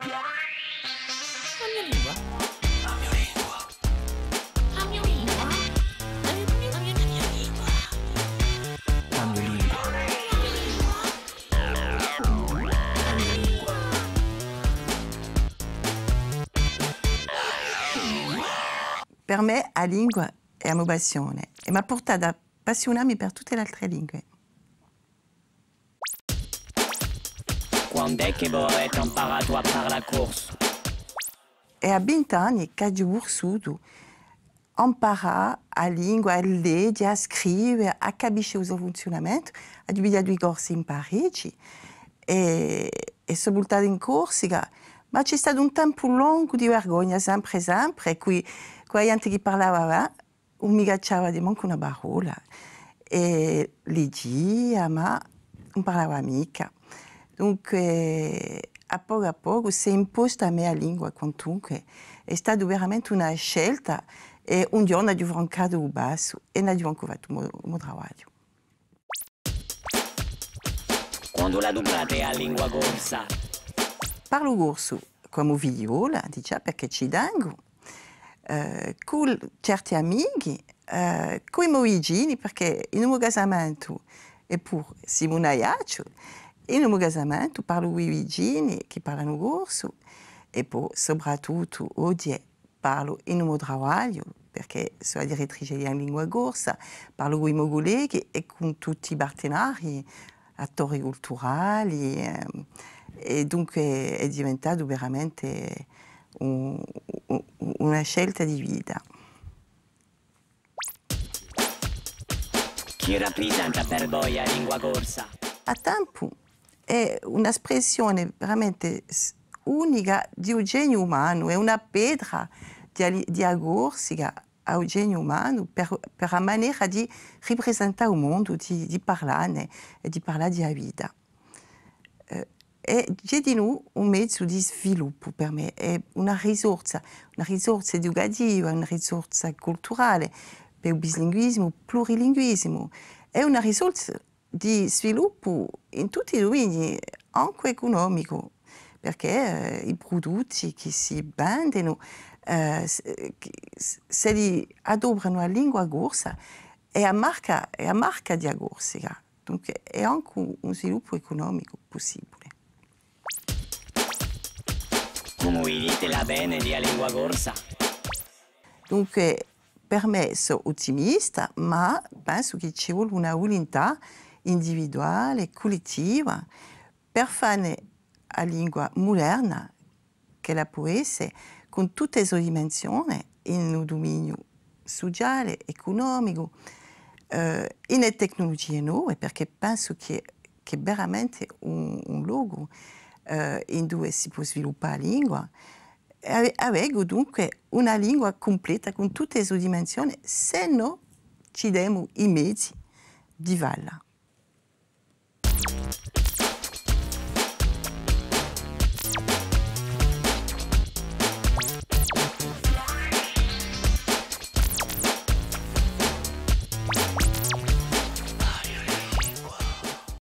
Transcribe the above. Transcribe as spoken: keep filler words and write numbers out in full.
A mio lingua. A mio lingua. A mio lingua. A mio lingua. A mio lingua. A mio lingua. Per mè, a lingua hè a mo passione è m'hà purtatu à appassiunammi per tutte l'altre lingue. Quand'hè chì vo avete amparatu à parlà corsu? Hè à vint'anni ch'aghju vulsutu amparà a lingua, à leghje, à scrive, à capisce u so funziunamentu. Aghju pigliatu i corsi in Parigi è, è sò vultata in Corsica, ma ci hè statu un tempu longu di vergogna, sempre, sempre, è cù, cù a ghjente chì parlava, ùn mi cacciava di mancu una parolla, è lighjia, ma ùn parlava micca. Dunque, à pocu à pocu, s'hè imposta à mè a lingua, quantunque, hè stata veramente una scelta, è un ghjornu aghju francatu u passu è n'aghju ancu fattu u mo, u mo travagliu. Quandu l'aduprate a lingua corsa? Parlu corsu cù a mo figliola, dicemu, perchè ci tengu, eh, cù certi amichi, eh, cù i mo vicini, perchè in u mo casamentu, è puru simu in Aiacciu, in u mo casamentu parlu cù i vicini chì parlanu corsu, è po, sopratuttu, oghje parlu in u mo travagliu, perchè sò a direttrice di a lingua corsa, parlu cù i mo culleghi è cù tutti i partenarii, attori culturali, ehm, è dunque hè diventatu veramente un, un, una scelta di vita. Chì raprisenta per voi a lingua corsa? À tempu hè una spressione veramente s-, unica di u geniu umanu, hè una petra di a li-, di a Corsica à u geniu umanu per, per a manera di riprisentà u mondu, di, di parlanne è di parlà di a vita. Eh, hè dinù un mezu di sviluppu per mè, hè una risorsa, una risorsa educativa, una risorsa culturale per u bislinguisimu, plurilinguisimu, hè una risorsa di sviluppu in tutti i duminii, ancu ecunomicu, perchè, eh, i prudutti chì si vendenu, eh, s-, eh, chì s-, s'elli adopranu a lingua corsa, hè a marca, hè a marca di a Corsica. Dunque, hè ancu un sviluppu ecunomicu pussibule. Cumu vidite l'avvene di a lingua corsa? Dunque, per mè sò ottimista, ma pensu chì ci vole una vulintà individuale, cullettiva, per fà ne a lingua muderna, ch'ella pò esse, cù tutte e so dimensione, in u duminiu suciale, ecunomicu, eh, in e tecnulugie nove, perchè pensu chì, chì hè veramente un, un locu, eh, induve si pò sviluppà a lingua, è ave-, avemu dunque una lingua cumpleta cù tutte e so dimensione, s'è no ci demu i mezi di falla.